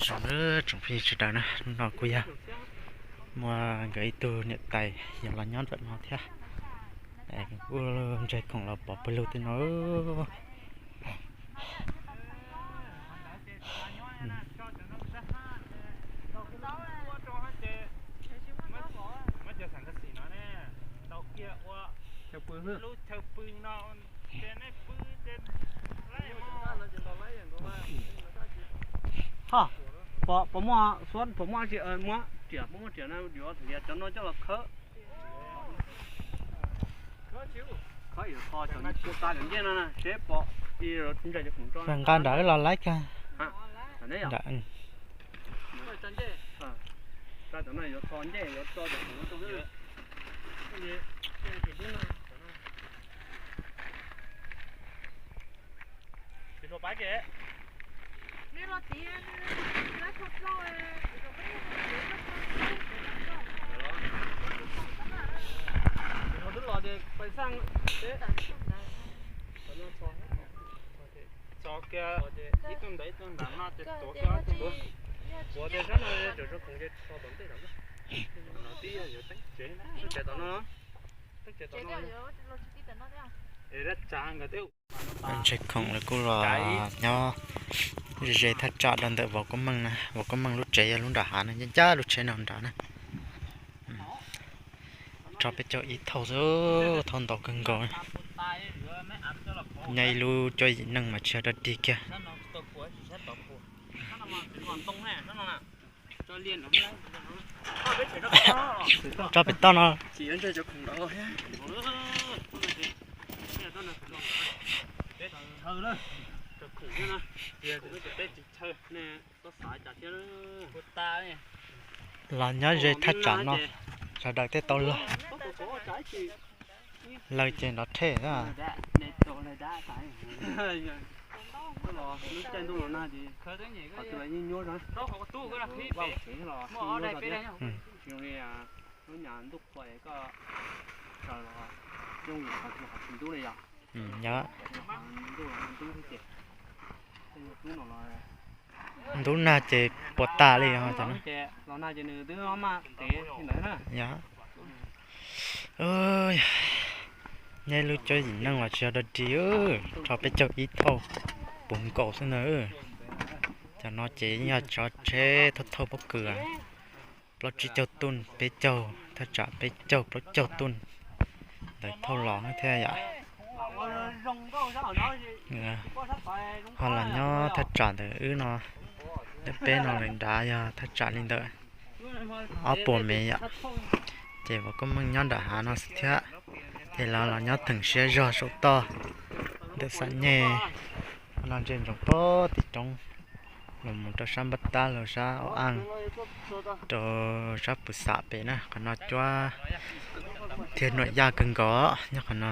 Tsoom, tsoom phooj ywg sawv daws na, hnub no kuj yog muaj nkawd ib tug niam tais yog los nyob ntawm no thiab. Kuj ntsib khoom los pov pawg lug tej no. Ho, puas muaj, puas muaj riam, puas muaj riam na, yuav lias cov no coj los khawb. Khawb yuav tho cov, ua qa cov ncej no na, seb pom, nqa nram wb los laib kag. Nram, cov no yuav tho ncej, yuav tso cov khoom no rau. Txog kiag ib tug ntawm ib tug ntawm no ces tuav kiag ob tug. Tuav tias sab no tseem tshuav khoom ces tso tom ntej no. Tib yog yuav teeb tsev, teeb tsev tom no, teeb tsev tom no. Es dab tsav nkawd twb ntsib khoom lawv kuj los nyob ze ze thaj tsam rau ntawm vauv Koob Meej na. Vauv Koob Meej lub tsev yog lub nram hav no, ncaj ncaj lub tsheb no nrad na. Rho peb caug ib thauj xwb, thauj ntau kawg nkaus. Nyob ib lub cuab yim neej mas tsis yog dog dig kiag. Tso pem toj no. Los nyob ze thaj tsam no, sawv daws thiaj tau lawg. Lawg ces nrov rhe na. Yog, ntub nag ces puas tas li os. Yog, nyob lub cuab yim neej los tsis yog dog dig, rho peb caug ib thauj puv nkaus xwb na. Cov no ces yeej yog tsheb thauj thauj pob kws, plaub tsib caug tuj, peb caug, thaj tsam peb caug plaub caug tuj ntawd thauj los thiab yom. Ho los nyob thaj tsam ntawm wb no, ntawm peb no li nrad yog thaj tsam li ntawm ob puas mev yom. Ces vauv Koob Meej nyob nram hav no xwb thiab, ces los los nyob theem siab zog saum toj ntawm xam nyeg no, ntsia ntsoov pob tim roob los mus rau sab npab tab los sab ua aj, rau sab pus xam pem na. Qhov no cuab thiab nuam yaj kawg nkaus nyob qhov no.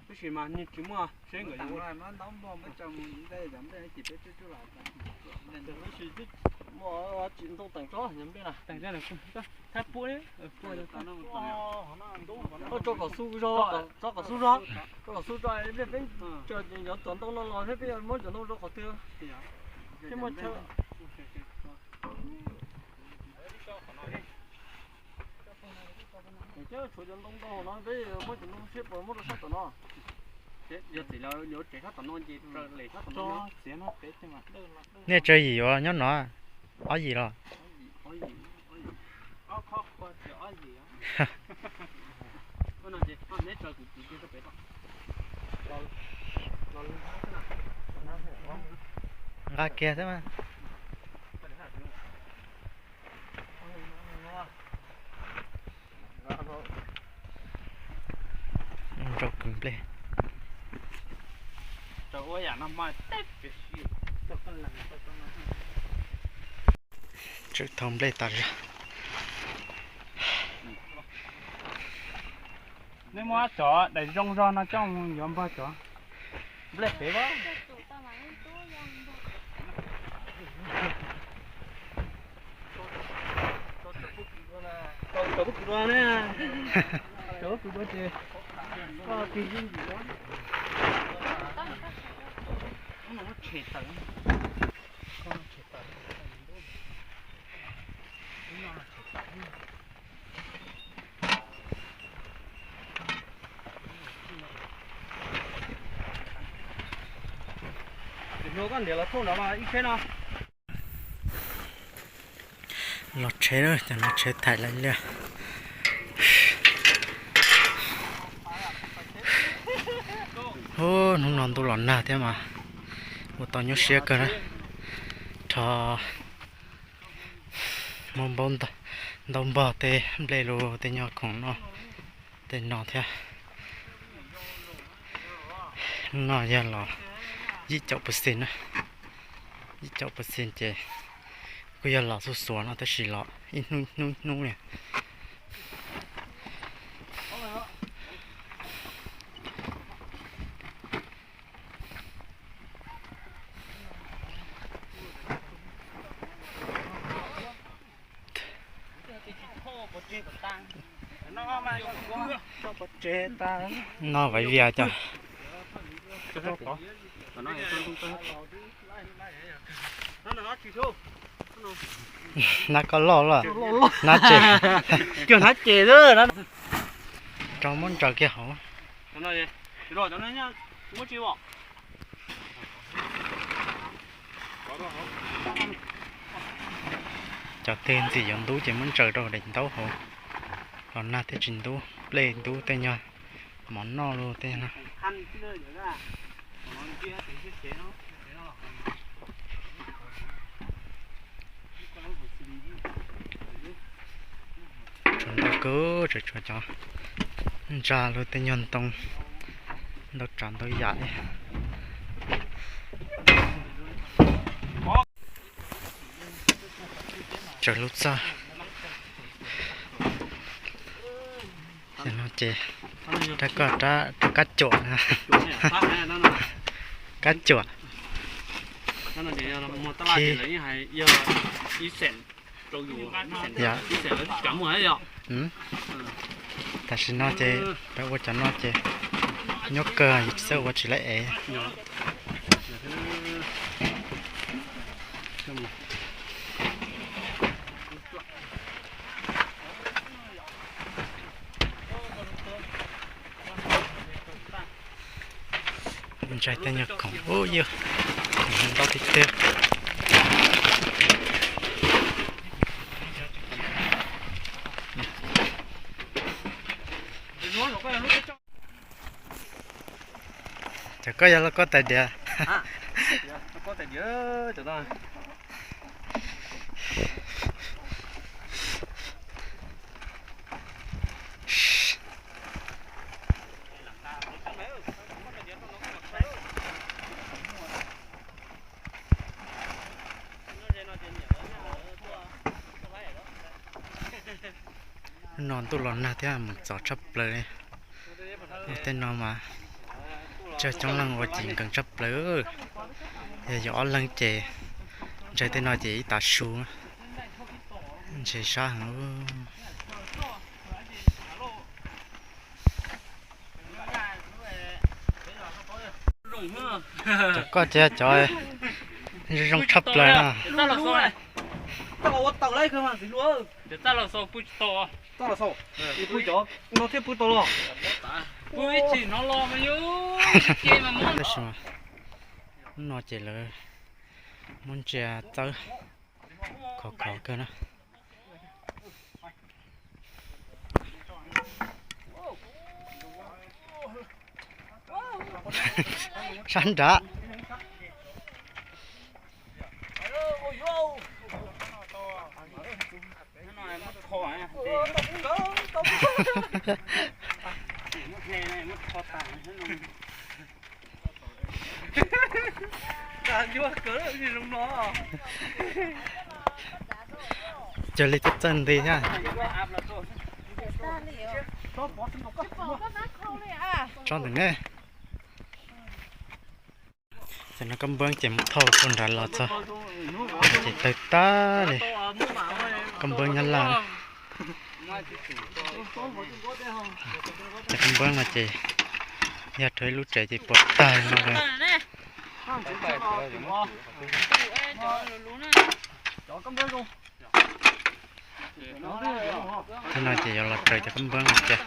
Tab sis mas nws tsis muaj seb nkawd yuav ua, tab sis muaj tsis ntoo teem tsob nplej na. Tso kom xub zog, tso kom xub zog, tso kom xub zog, peb, peb yuav tuav ntoo no los thiab peb yuav muab cov ntoo rau qhov twg? Peb muab chaw. Tshuav cov ntoo ntau no, peb muab cov ntoo seb puas muab rau sab tom no. Yog txawm lawv yuav tsev sab tom no ces lem sab tom no. Nej tsawg yim yuav nyob no? Ob yim los? Nqa kiag xwb mas. Rau kwv nplej. Tsawm thau nplej tas zog. Nej muab cov daim zoo zog no coj mus yuav npog cov nplej pem. Cov kuv dua ne, cov kuv dua ces koj tig yeej yim los. Los tsheb, cov no tsheb thaij lawm liaj. Hnub no ntuj los nag thiab mas ua tau nyuaj siab kawg na. Rho muab npaub ntaus npog tej nplej los tej nyuag khoom no, tej no thiab. Hnub no yog los yim caum percent na, yim caum percent ces kuj yog los xuj xuav no tab sis los ib hnub ib hnub ib hnub li. No vaiv vias cov. Nab koj loj loj. Nab tsem. Cov nab tsem. Rau muab ntsaws kiag hauv. Cov twg ntxim yuav ntub ces muab ntsaws rau daim ntaub hauv. Los nag thiaj tsis ntub, nplej ntub tej nyuag mov noj los tej no. Tshuav ntau kawg, tseem tshuav cov ntsa los tej nyuag ntoo ntau tsav ntau yam li. Tsaws lub txaj. Ces no ces rab koj rab kab cuam na. Kab cuam. Yog, tam sim no ces peb ua cov no ces nyuaj kawg, yus tsis txawj ua tsis laib ev. Ntsaig tej nyuag khoom ub yog ntau tiag tiag. Ces koj yog lauj kaub tais diav. Hnub no ntuj los nag thiab mus txov tshaj plaws li. Ua tej no mas tsawg coob leej ua ces nkees tshaj plaws. Yog yuav ob leeg ces ntsaig tej no ces ib tav su, ntshe sab heev. Cov koj ces cov zoo zoo tshaj plaws na. Tab sis mas hnub no ces lawv muab ntsia txawb khov khov kawg na. Sab nrad. Cia li txawj txawj nti thiab. Tso ntawm ne. Ces no koj npab ces mus thauj puag nrad los txog ces tawg tag li. Koj npab Nyab Laj. Cov kab npab no ces yog rau ib lub tsev ces puas tag no lawm. Thaum no ces yuav los raws cov kab npab no cia.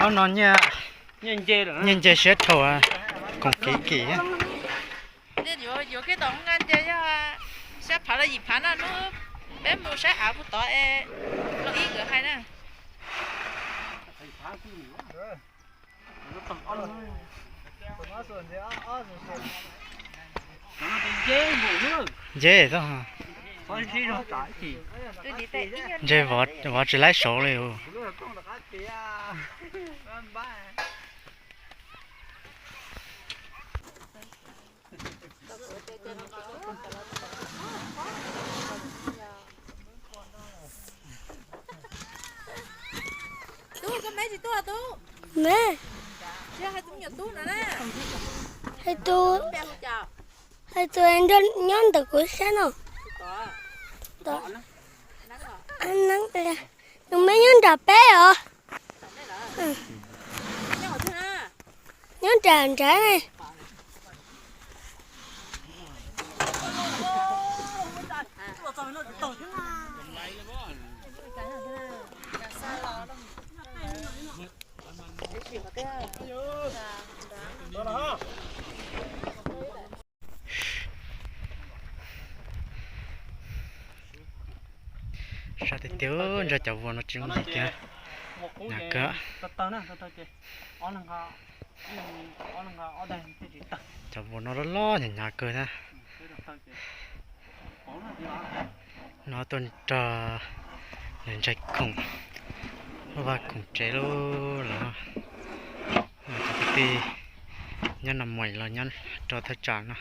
Ob no nyiaj nce siab dhau, koom kiv kim. Yuav kiag tom nqa nce yog xya phav los yim phav na, hnub peb mus saib av puag tod es los ib nkawd hais na. Nce xwb. Ntshe vov tsis laib saud li. Tub, koj me tsis tuaj tub? Me. Yog hais tus me nyuam tub no na. Hais tus, hais tus nyob ntawm kuv sab no. Tod. Neeb, nws me nyob nram peb os. Nyob nram nrad ne. Sab tiag tiag, ntshe cov vuas no tsis mus kiag. Hnyav kawg. Cov vuas no loj loj hnyav hnyav kawg thiab. No tuaj nrog nws ntsaig khoom, vaj khoom tsev lauj. Los cov kwv tij nyob Nag Muim los nyob rau thaj tsam no.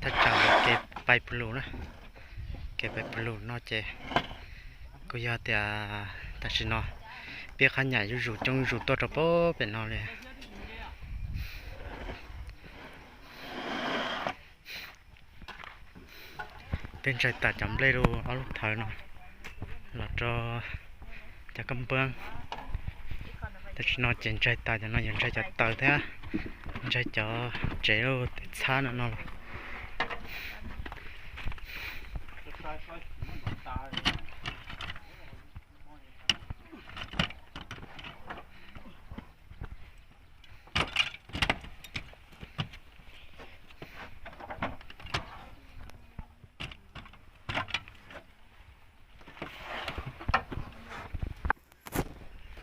Thaj tsam kev pais Phu Lus na, kev pais Phu Lus no ces kuj yog tias tam sim no peb qhab nyam zuj zus coob zuj zus tuaj rau pem no li. Peb ntsaig tas cov nplej rau ob lub thawv no los rau cov kab npab. Tam sim no ces ntsaig tas cov no yuav ntsaig cov taws thiab ntsaig cov tsev lub txhab no no los.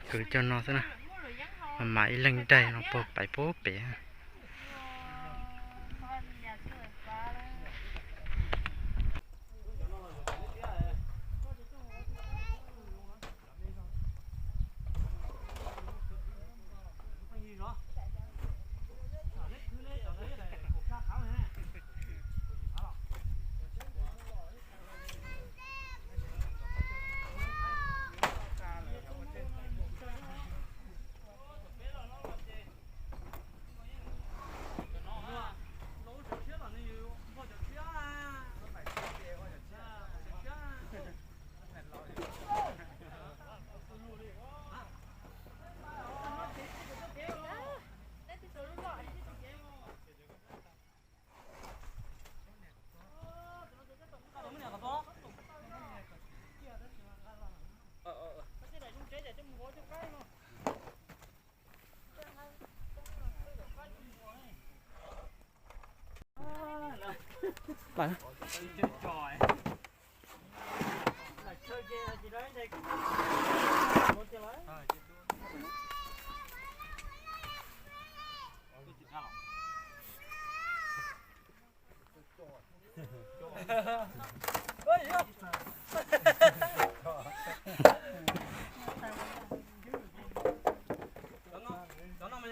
Kwv cov no xwb na, mas ib leeg daig no puag pais puag pem.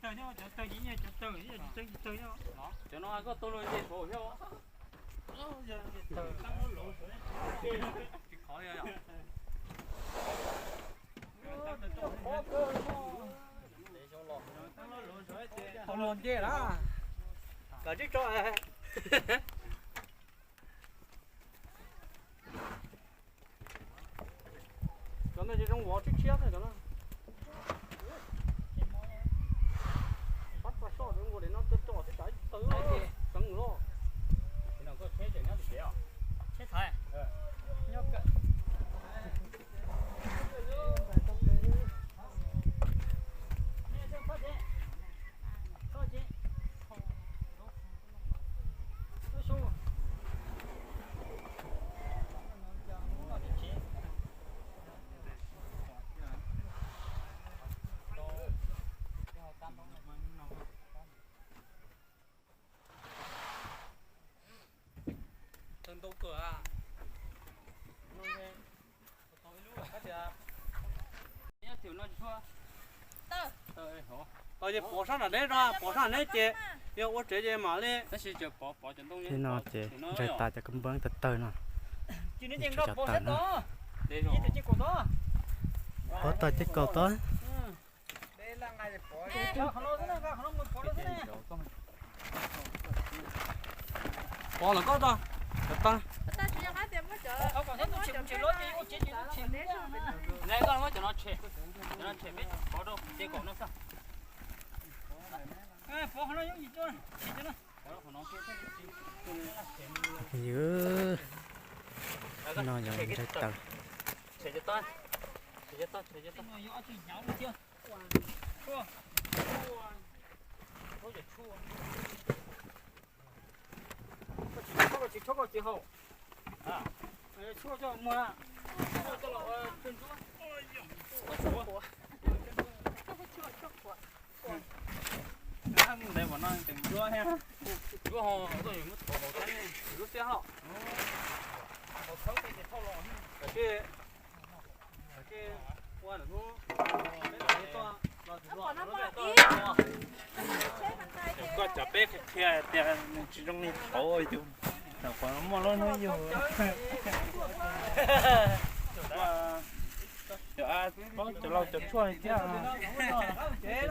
tawg thiab, cov tawg ces nyiaj cov tawg, tsis tawg tsis tawg thiab. Cov no koj tuaj luaj nce saud thiab. Tsis qhov li. Tau luag nce lawm. Kom tsib tso. Cov no ces zoo vov tshiab tshiab xwb cov no. Pab txog soj zoo nkaus li no tso tso xwb tsam ib tawg xeev loj. Tawg ntau kawg. Tau ces pov sab nram deb, pov sab nram deb ces yog ua tsev ces mam li. Tab sis pov pov cov ntoo li no ces ntsais tas cov kab npab tawg tawg no. Pov tawg ces kaum tod. Pov lawm koj tau. Neb koj muab cov no tshem, cov no tshem peb pov rau ces kaum no xwb. Yus, no yog ntsais taws. Tsis tshuab koj tsis haus. Tshuab coj muag. Ntawd mas no tes ntsuab thiab. Ntsuab ho tuaj yus muab thov haus thiab ne, ntsuab xiab hlo. Haus thawb tej ces thauj los. Tam sim, tam sim ua hnub peb mam li tuaj los tsis los. Koj cov peb qhia tias nws tsis zoo li thauv yus, tam qhov muaj lub hnub yug. Cov a, cov laus cov tshuaj thiab. Tsis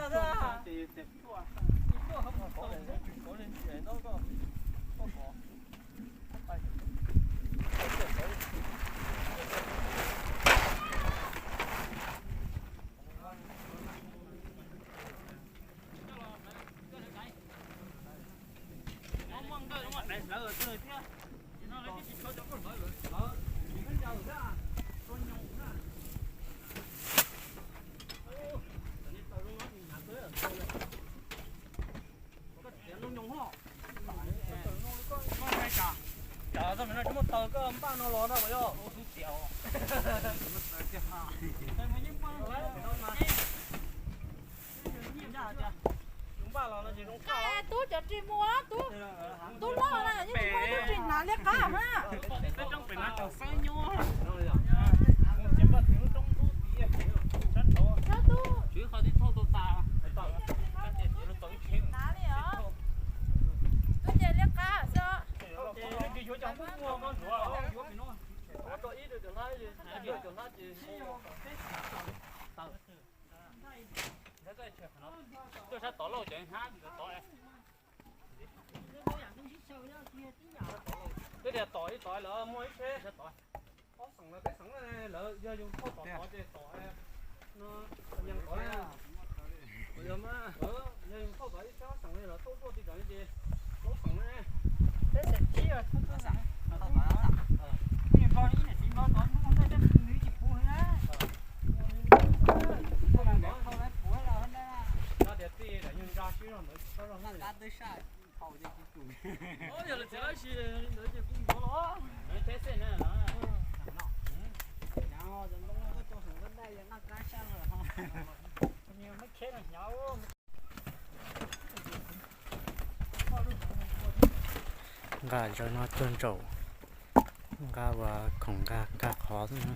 muaj taws koj npaj no los no yog. Tub cov ris muag, tub loj na, yeej tsis muaj ib tug ris hnav liab qab na. Tub ces liab qab xwb. Tuaj sab tod lauj, cov hnab tod. Twb tias tom ib tod lawm muaj ib tsheb. Ob xeem lawv peb xeem lawv yog yus thauj tom tod ces tom no, yog yus thauj tom ib tsheb ob xeem li lawv thauj tuaj tib tawm ces plaub xeem ne. Peb xeem tsib os, thauj tuaj xeem. Kuj yus nrog ib niam txiv nrog tod hnub ntej tej nws tsis puv li na. Tias tij yus ntsa sib zog ntawd tsis txhob zog ntawd. Yog lawv txiav lawv si li ntawd ces kuv yuav los. Teb xej na. Nqa zaws no cuag ntsaum, nqa ua khoom nqa, nqa qhov xwb na.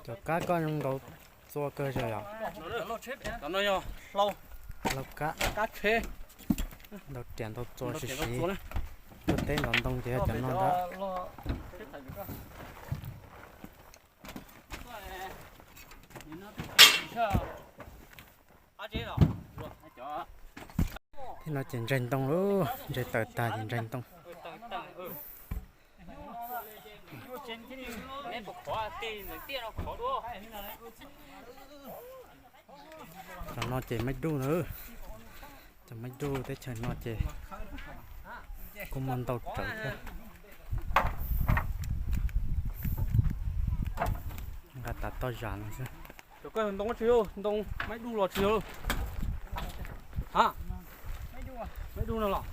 Cov kab koj zoo ntaus txua kawg yog? Cov no yog hlau, hlau kab, kab tsheb, ntaus riam ntaus txua siv siv. Tuaj teb ntaus ntoo ces yog cov no ntag. Thiab no ces ntsaig ntoo lauj, ntsaig tawm tag ces ntsaig ntoo. Cov no ces maib duj na, cov maib duj teb chaws no ces kuj muaj ntau rawv thiab. Nqa tas toj zas no xwb. Cov koj ntoo tsis yog ntoo maib duj los tsis yog? Ha, maib duj no los?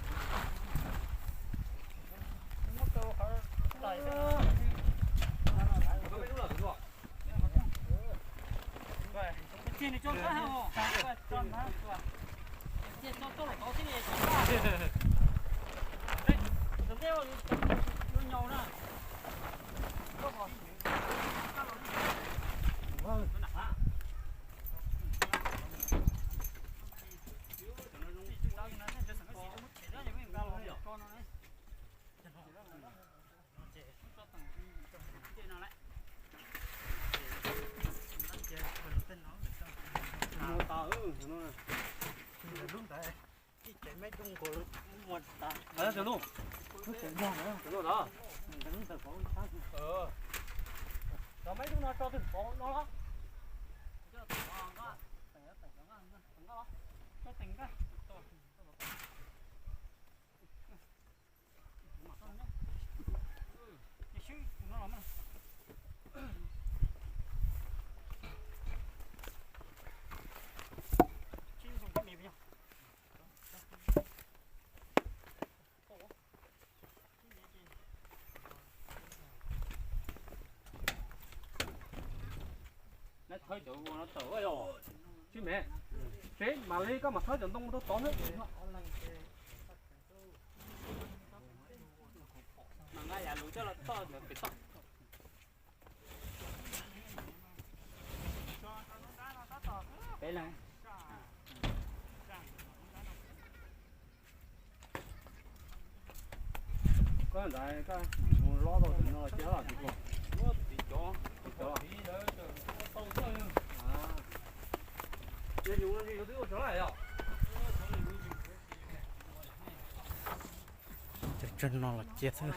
Cov maib duj no tso twg pov no los? Thawb cov ua no tawm yog tsis me, tsev mam li koj mam thawb cov ntoo rau tod xwb. Mas nqa yav lus coj los txog pem toj. Peb leeg. Koj ntawd koj mus lob tau tus no los cia los tsis pom. Muab tim cov, tim cov. Yog yus no yus twb ua tsaug lawm yog? Cov tsawg no los cia xwb.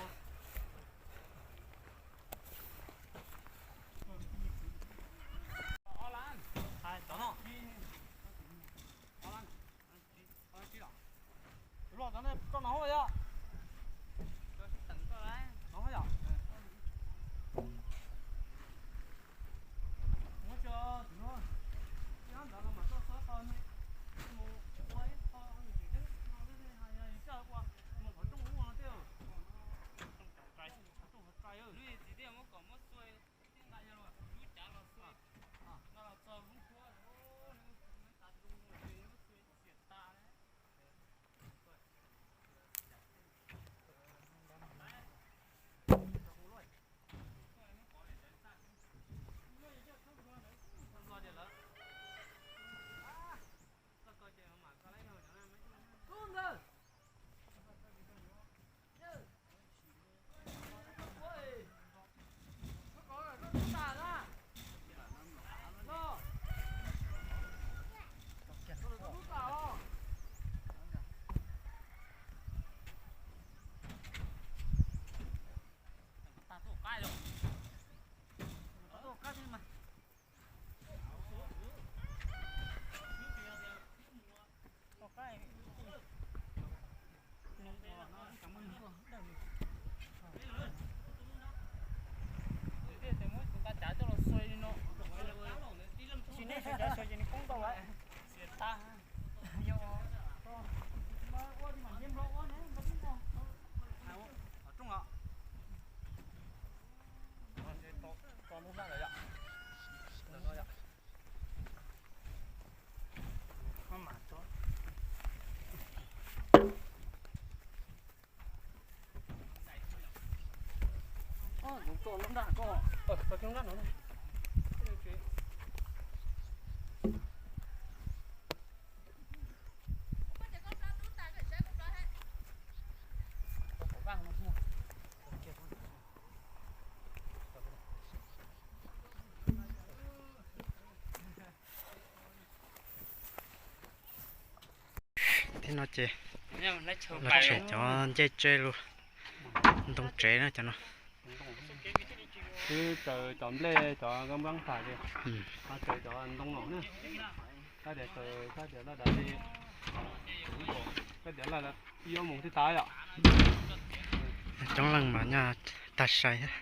Thiab no ces los tshem cov ncej tsev los ntoo tsev na cov no. Twb tsaws cov nplej cov npab tas ces ho tsaws cov ntoo no na. Kab tias tsaws kab tias laj dav li, kab tias laj ib ob moos twb tas yom. Coob leej mas nyaj tag sai thiab.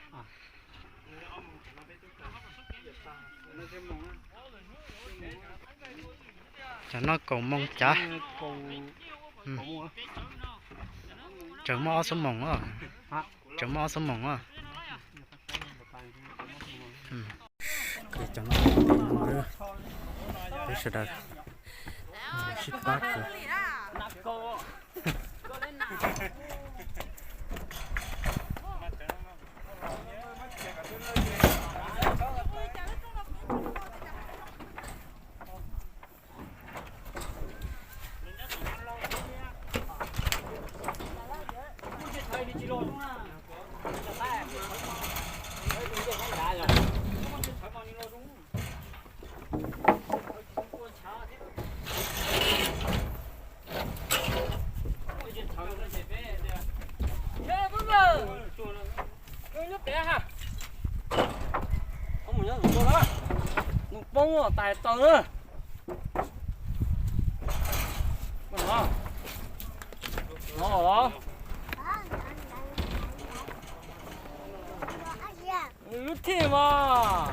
Cov no kaum moos cav. Tsaws muaj ob xuab moos os. Tsaws muaj ob xuab moos os. Cov no peb sawv daws sib pab kws. Nws poob tais taws na. No los. Lub thij mas.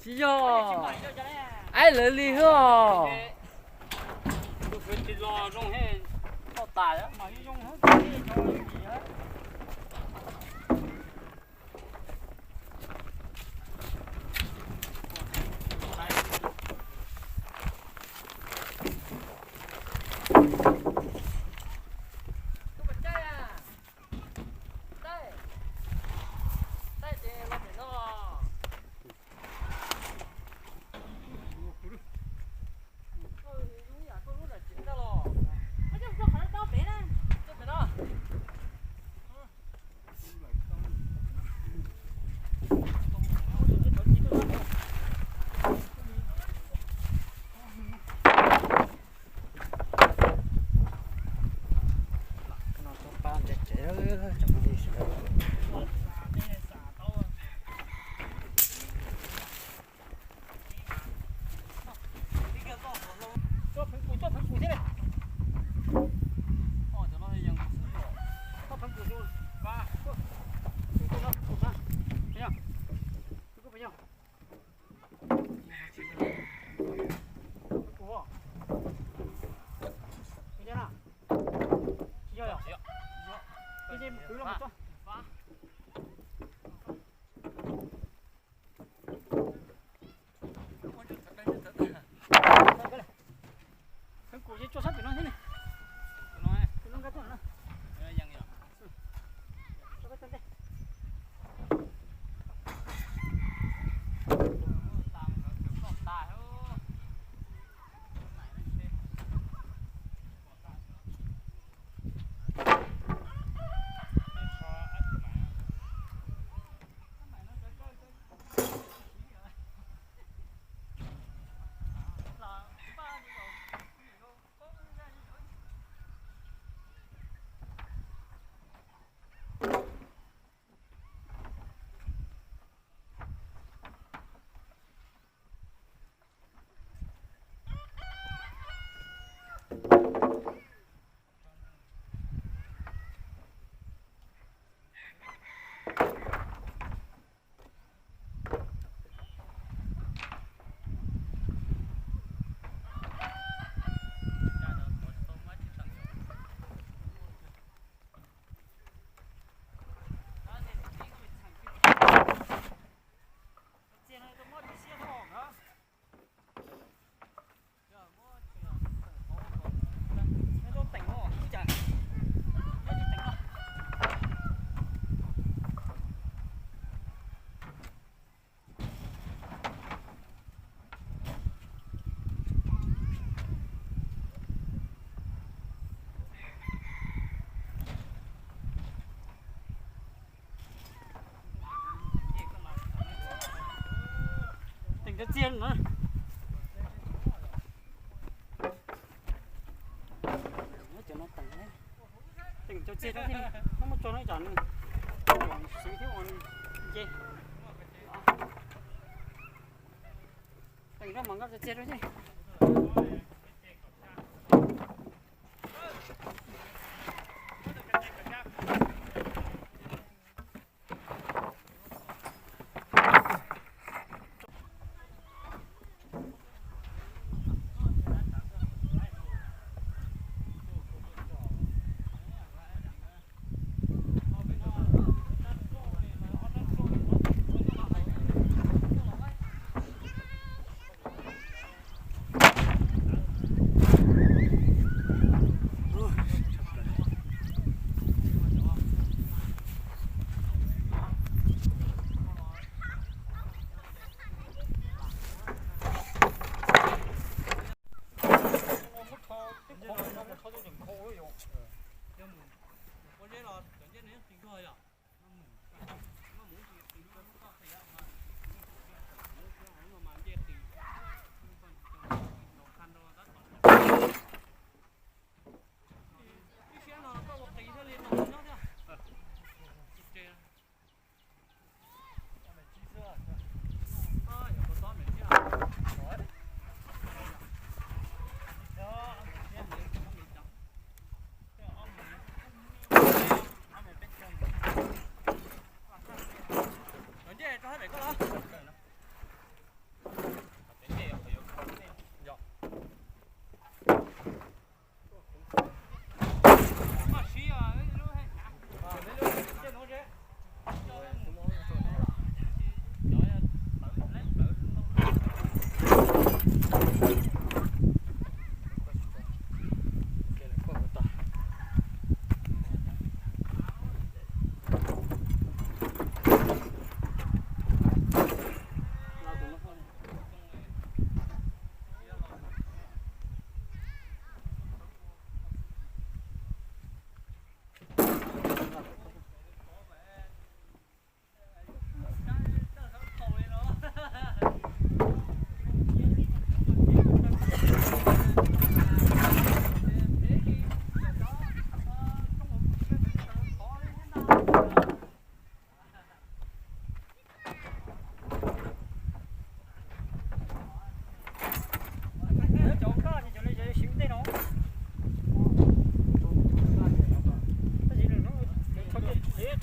Tsis yog. Aib lawv li hwb os. Pheej kuv ces tso sab pem no thiab ne. Pem no nkag tuaj no. Txiag no. Cov no teem, teem cov txiag rau thiab, no muab tso no cov nws xwv thiab ua nws nce. Teem rau mas nkoj cov txiag rau thiab.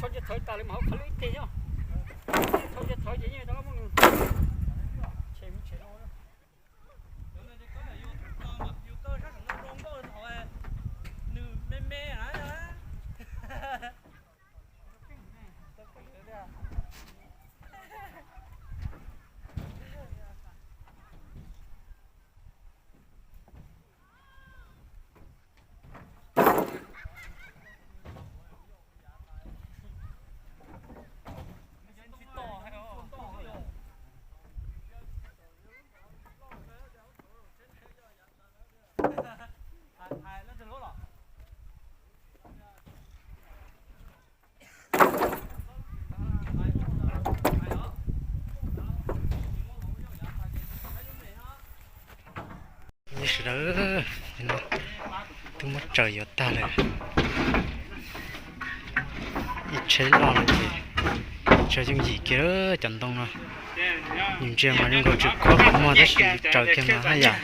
Tso ntsia thawv tas li mas hauv qhov lub ib teg nyob. Tso ntsia thawv ces yeej rov qab muab nws tshem mus tshem los. Yus kaw sab saum no zoo nkauj thaum nws me me na. Sawv daws, twb muab tsaws yuav tag lawm. Ib tsheb loj no ces tsaws yooj yim kiag cov ntoo no. Yus ntsia mas zoo nkaus tsis khuab qhov muag tab sis yus tsaws kiag mas haj yam.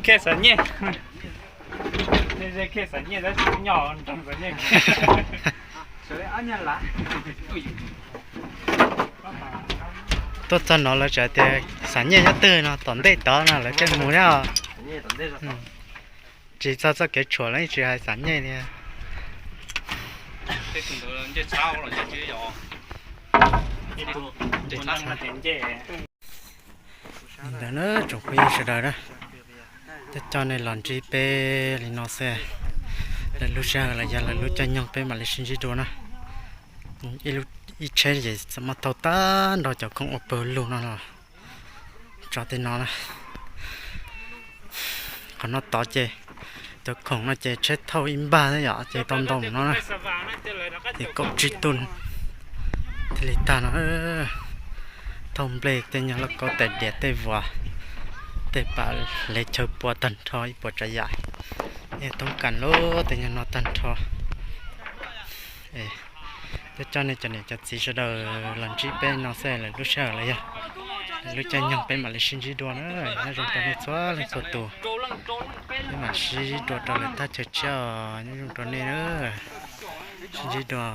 Khej xav nyiaj, khej xav nyiaj tab sis nyob nroog xav nyiaj. Tuaj txog no lawv tseem tias xav nyiaj nyob twg no, tom ntej tod no lawv thiaj mus thiab. Tsis txog txoj kev tshuam lawv yeej tsis hais xav nyiaj li. Li ntawd na tsoom phooj ywg sawv daws na, coj coj nej los ntsib peb li no xwb. Lawv lub sij hawm los yog lawv lub caij nyoog peb mam li sib ntsib dua na. Ib tsheb ces txawm muaj thauj tag nrho cov khoom ua pawg lug no los tso tej no na. Qhov no tod ces cov khoom no ces tsheb thauj ib npag xwb yom, ces tau ntau no na. Ces kaum tsib tug, Thiaj li tag no, thauj nplej tej nyuag lauj kaub tais diav tej vuas, tej pam hle chaw pua tag nrho ib puas tsav yam. Yog thoob kas lub tej nyuag no tag nrho. Coj coj nej cov niam cov txiv sawv daws los ntsib peb no xwb, lwm lub sij hawm los yog lwm lub caij nyoog peb mam li sib ntsib dua na. Nyob zoo rau nej txhua leej txhua tus, peb mam sib ntsib dua rau lwm thaj chaw tshiab os. Nyob zoo rau nej na, sib ntsib dua.